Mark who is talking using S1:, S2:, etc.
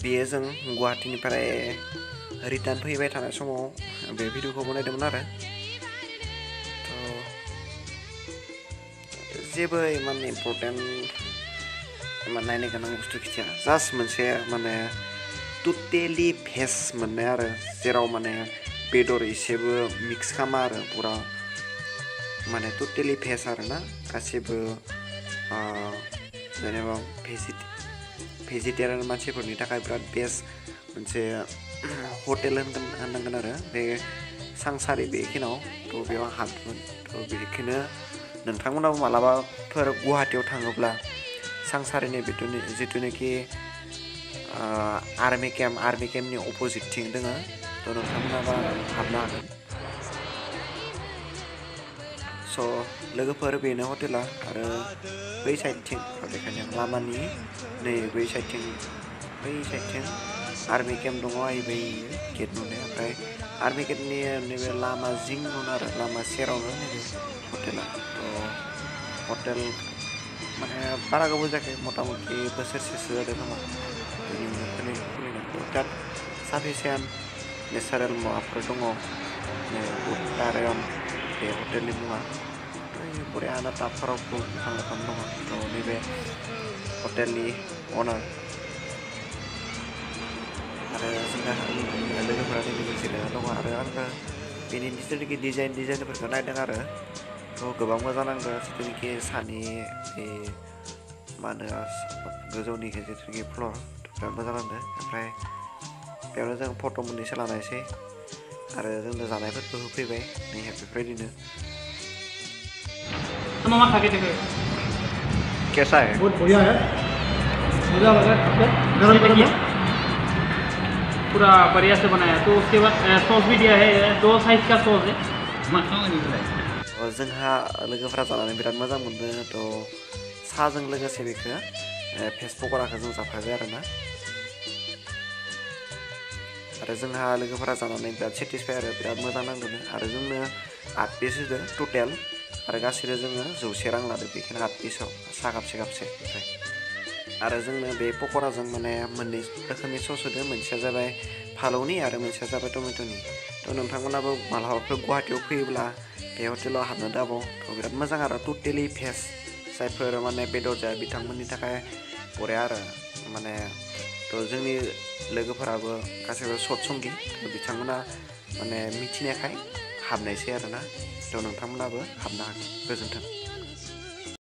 S1: बेयो जों गुवाहाटीनिफ्राय रिटार्न फैबाय थानाय समाव बे भिडिअखौ बनायदोंमोन आरो जेबो इमान इम्पर्टेन्ट इमान नायनो गोनां बुस्थु खिथिया जास्ट मोनसे माने टटेलि भेज मोननाय आरो जेराव माने बेदर एसेबो मिक्स खालामा आरो पुरा माने टटेलि भेज आरो ना गासिबो जेनेबा भेजिटेरियान मानसिफोरनि थाखाय बिराद बेस्ट मोनसे हटेल होननांगोन आरो बे सांसारि बेखिनियाव थ' बेयाव हाबगोन थ' बेखौनो नोंथांमोनाबो मालाबाफोर गुवाहाटीयाव थाङोब्ला सांसारिनि जिथुनाखि आर्मि केम्पनि अपोजिटथिं दोङो थ' नोंथांमोनाबा हाबनो हागोन स' लोगोफोर बेनो हटेला आरो बै साइडथिं बेखायनो लामानि नै बै साइडथिं आर्मि केम्प दङ बै गेट नुनाय ओमफ्राय आर्मि केम्पनि नैबे लामा जिं दं आरो लामा सेरावनो नैबे हटेला थ' हटेल माने बारा गोबाव जायाखै मथा मथि बोसोरसेसो जादों खोमा खुलिनाय बिराद साफिसियेन्ट नेचारेल माबाफोर दङ उदारायन बे हटेलनि मुङा बरियानो टाबफोराव बिफां लाइफां दङ थ' नैबे हटेलनि अनार आरो जोंना लोगोफोरा नैबे जिरायना दङ आरो आङो बेनि जिथुनाखि डिजाइनफोरखौ नायदों आरो थ' गोबां मोजां नांदों जिथुनाखि सानि बे मा होनो गोजौनि जिथुनाखि फ्लर बिराद मोजां नांदों ओमफ्राय बेयावनो जों फट' मोननैसो लानायसै आरो जोंनो जानायफोरखौ होफैबाय नै बेफोरबायदिनो
S2: मामा खाके देखो
S1: कैसा है
S3: बहुत बढ़िया है मज़ा लगा गरम गरम है
S2: पूरा बढ़िया से बनाया तो उसके बाद सॉस भी दिया है 2 साइज का सॉस है
S1: जोंहा लोगोफोरा जानानै बिराद मोजां मोनदों थ' साहाजों लोगोसे बेखौ भेज पक'राखौ जों जाफाबाय आरो जोंहा लोगोफोरा जानानै बिराद सेटिसफाइ आरो बिराद मोजां नांदों आरो जोंनो 8 पिस होदों टटेल आरो गासैबो जोङो 100 रां लादों बेखौनो 8 पिसाव साहा कापसे ओमफ्राय आरो जोंनो बे पक'राजों माने मोननै रोखोमनि सस होदों मोनसेया जाबाय फालौनि आरो मोनसेया जाबाय टमेट'नि थ' नोंथांमोनाबो मालाबाफोर गुवाहाटीयाव फैयोब्ला बे हटेलाव हाबनो दाबाव थ' बिराद मोजां आरो टटेलि भेज जायफोर माने बेदर जाया बिथांमोननि थाखाय बरिया आरो माने थ' जोंनि लोगोफोराबो गासैबो सर्ट संगि बिथांमोना माने मिथिनायखाय हाबनायसै आरोना थ' नोंथांमोनाबो हाबनो हागोन गोजोन्थों